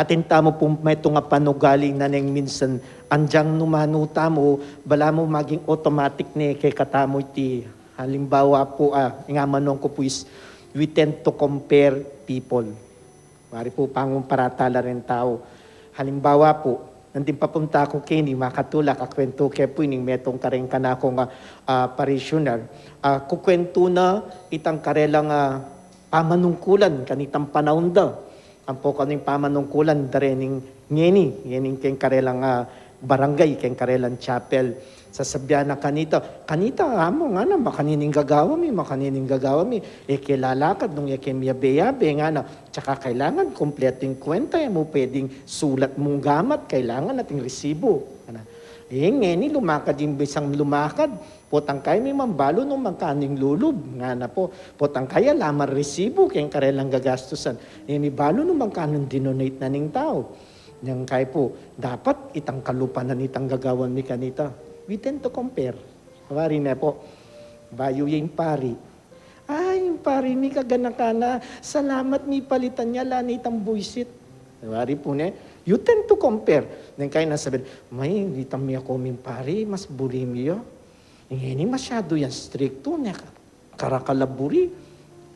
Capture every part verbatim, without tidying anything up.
Atin tamu pung metung a panugali na neng minsan anjang numanu tamu, balamu maging automatic ne kekatamu iti. Halimbawa pu, ah, ing amanuan ku pu is, we tend to compare people. Wari pu, pangumpara tala reng tau. Halimbawa pu, nandin papunta ku keni, makatula, kakwentu ke pu ining metung kareng kanakung, ah, parishioner. Ah, kukwentu na itang karelang, ah, pamanungkulan kanitang panaun da. Ampo kanu ing pamanungkulan da rening ngeni, ngeni keng karelang, ah, barangay, keng karelang chapel. Sasabian na kanita, "Kanita, amu," ngana, "makanining gagawa mi, makanining gagawa mi. E ke lalakad nung e ke miyabe-yabe," ngana. "Tsaka kailangan kumpletu ing kwenta, e mu pwedeng sulat mung gamat, kailangan ating resibo." Ngana. E, ngeni lumakad ing bisang lumakad. Potang kaya mi mambalu nung mangkanu ing lulub, ngana pu. Potang kaya ala mang resibo keng karelang gagastusan. E mi balu nung mangkanu ing dinonate na ning tau. Neng kaya pu, dapat itang kalupa na nitang gagawan mi kanita. We tend to compare. Wari ne pu, bayu ya ing pari. "Ay, ing pari mi kaganakan na. Salamat, mipalitan ya, ala ne itang buisit." Wari pu ne, you tend to compare. Neng kaya na sabian, "May, itang miyaku ming pari, mas buri mi ya. Ngeni masyadu yang strikto, ne, karakal a buri."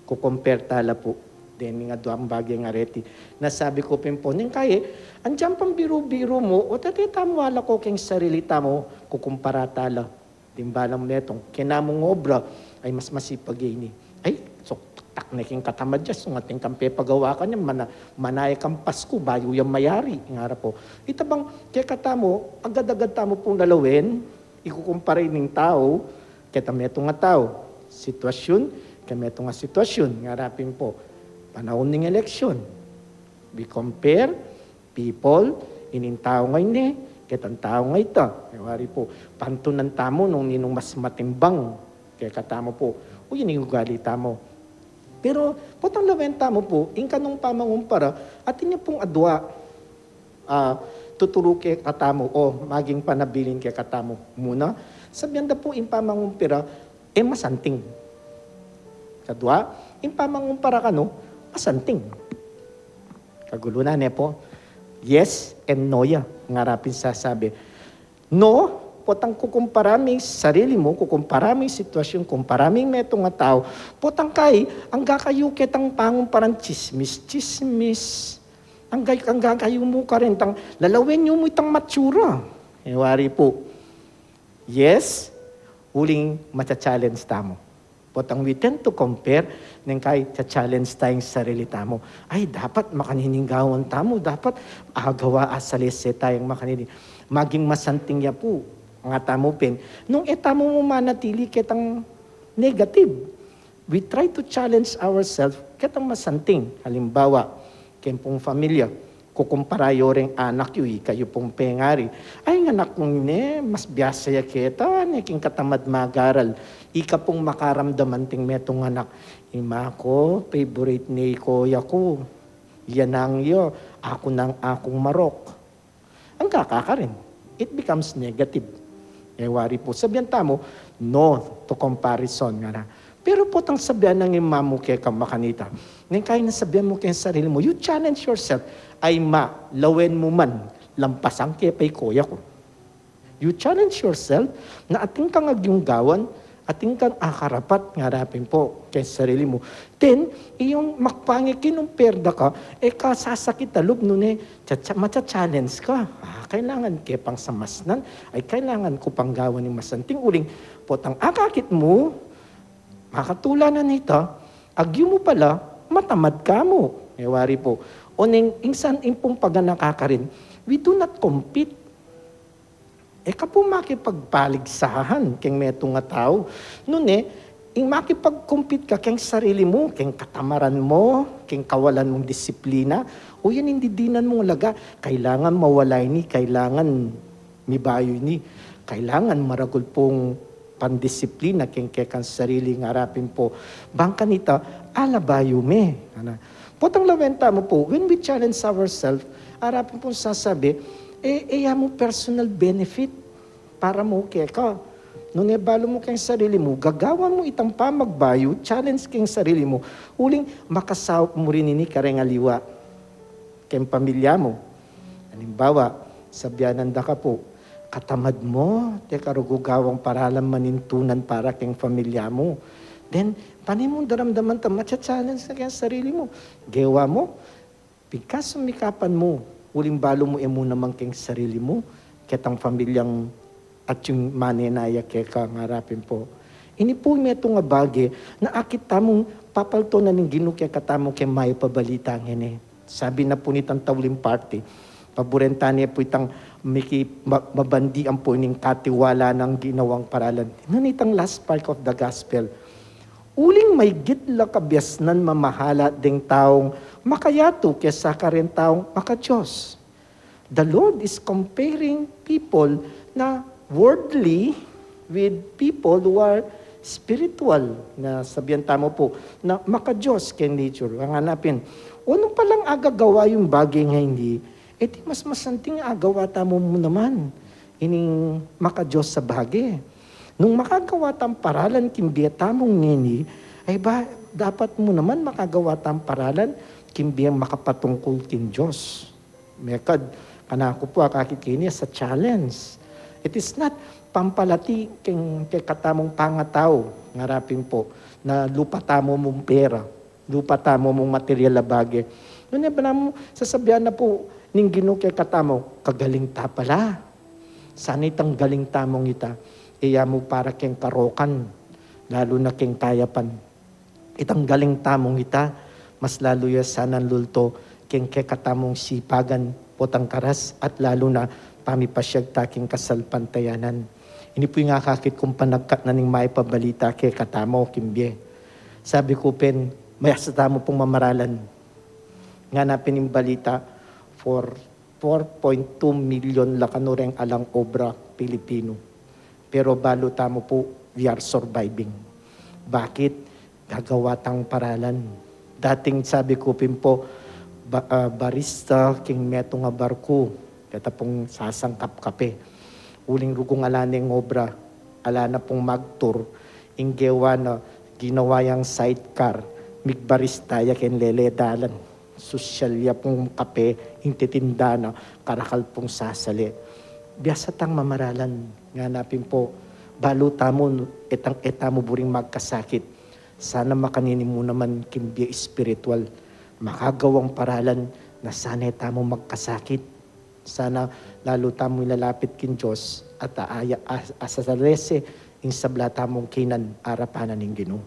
Kukumpare tala pu. Deni ing aduang bage a reti. Nasabi ku pin pu, neng kaya, anjang pang biru-biru mu, o tete tamu ala ko keng sarili tamu, kukumpara tala. Ding balang metung, keng namung obra, ay mas masipag ya ini. Ay, suktak ne king katamad ya, sungat ing kang pepagawa kanyan, mana, manaya kang Pasku, bayu yang mayari, ngara pu. Ita bang, kekatamu, agad-agad tamu pung lalawen, ikukumpara ining tau, keta metung a tau, sitwasyun, keta metung a sitwasyun, ngara pin pu, panaun ning eleksyon. We compare people, ining tau ngeni, ketang tau ngeni. E wari pu, pantunan tamu nung ninung mas matimbang kekatamu pu, o ini ing ugali tamu. Pero potang lawen tamu pu, ing kanung pamangumpara, atin ya pung adua, ah, tuturu kekatamu o maging panabilin kekatamu. Muna, sabian da pu ing pamangumpara, e masanting. Kadua, ing pamangumpara kanu, masanting. Kagulu na, ne pu? Yes and no ya, ngara pin sasabi. No, potang kukumpara me ing sarili mu, kukumpara me ing sitwasyun, kumpara me ing metung a tau, potang kaya, angga kayu ketang pangumparan tsismis, tsismis. Angga, angga kayu mu kareng tang, lalawen yu mu itang matsura. E wari pu, yes, uling macha-challenge tamu. Potang we tend to compare, neng kaya cha-challenge tayang sarili tamu. Ay, dapat makanining gawan tamu, dapat agawa asalese tayang makanining. Maging masanting ya pu, ngatamu pin. Nung e tamu mu manatili ketang negative, we try to challenge ourselves ketang masanting. Halimbawa, keng pung familia, kukumpara yu reng anak yu, ikayu pung pengari. Ay, ing anak mung ini, mas biasa ya keta, ne king katamad mag-aral. Ika pung makaramdam anting metung anak, "Ima ko, favorite ne i koya ku. Iya nang iya, aku nang akung marok." Angga ka karin, it becomes negative. E wari pu, sabian tamu, no to comparison, ngana. Pero potang sabian nang ima mu keka makanita, neng kaya na sabian mu keng sarili mu, you challenge yourself. "Ay ma, lawen mu man, lampasan ke pa i koya ku." You challenge yourself na atin kang agyung gawan, atin kang akarapat, ngara pin pu keng sarili mu. Then, iyung makpange kinumpare da ka, e ka sasakit a lub nune, cha-, cha-, macha-challenge ka. Ah, kailangan ke pang samasnan, ay kailangan ku pang gawan ing masanting uling potang akakit mu, makatula na nita, agyu mu pala, matamad ka mu. E wari pu. O neng, ing san, ing pung paganaka karin, we do not compete. E ka pu makipagpaligsahan keng metung a tau. Nune, ing makipag-compete ka keng sarili mu, keng katamaran mu, keng kawalan mung disiplina, o yan ing didinan mung alaga, kailangan mawala ini, kailangan mibayu ini, kailangan maragul pung pandisiplina keng kekang sarili, ngara pin pu. Bang kanita, ala bayu me. Ana. Potang lawen tamu pu, when we challenge ourselves, ara pin pung sasabi, e, e ya mu personal benefit para mu keka. Nune balu mu keng sarili mu, gagawan mu itang pamagbayu, challenge keng sarili mu, uling makasaup mu rin ini kareng aliwa. keng pamilya mu. Alimbawa, sabianan da ka pu, katamad mu, te karugugawang paralan manintunan para keng pamilya mu. Then, pane mung daramdaman ta, macha-challenge na keng sarili mu. Gewa mu, pigkasumikapan mu, uling balu mu e mu naman keng sarili mu, ketang pamilyang atiu manenaya keka, ngara pin pu. Ini pu metung a bage na akit tamung papalto na ning Ginu kekatamu keng Mayap a Balita ngeni. Sabi na pu nitang tauling parti, paburen ta ne pu itang miki-, ma-, mabandian pu ining katiwala nang ginawang paralan. Nanu itang last part of the gospel? Uling maygit la kabiasnan mamahala deng taung makayatu kesa kareng taung maka-Dios. The Lord is comparing people na worldly with people who are spiritual. Na sabian tamu pu na maka-Dios keng nature. Ngana pin, o nung palang agagawa yung bage ngeni, e di mas masanting agawa tamu mu naman ining maka-Dios a bage. Nung makagawa tang paralan king bie tamu ngeni, ay ba, dapat mu naman makagawa tang paralan king bie makapatungkul king Dios. Mekad, kanaku pu, akakit ke ini as a challenge. It is not pampalati keng kekatamung pangatau, ngara pin pu, na lupa tamu mung pera, lupa tamu mung material a bage. Nune ba namu sasabian na pu ning Ginu kekatamu, kagaling ta pala. Sana itang galing tamung ita, e ya mu para keng karokan, lalu na keng kayapan. Itang galing tamung ita, mas lalu ya sanang lulto keng kekatamung sipagan potang karas at lalu na pamipasiag ta keng kasalpantayanan. Ini pu ing akakit kung panagkat na ning Mayap a Balita kekatamu king bie. Sabi ku pin, mayasa tamu pung mamaralan. Ngana pin ing balita, for four point two million la kanu reng alang obra Pilipino. Pero balu tamu pu, we are surviving. Bakit? Gagawa tang paralan. Dating sabi ku pin pu, ba-, ah, barista king metung a barku, keta pung sasangkap kape. Uling rugung ala neng obra, ala na pung magtur, ing gewa na ginawa yang sidecar, migbarista ya keng lele dalan. Sosyal ya pung kape, ing titinda na, karakal pung sasali. Biasa tang mamaralan, ngana pin pu, balu tamu, e tang, e tamu buring magkasakit. Sana makanini mu naman king bie espiritual, makagawang paralan na sana e tamu magkasakit. Sana lalu tamung ilalapit king Dios at aaya, as-, asasalese ing sabla tamung kainan arapan na ning Ginu.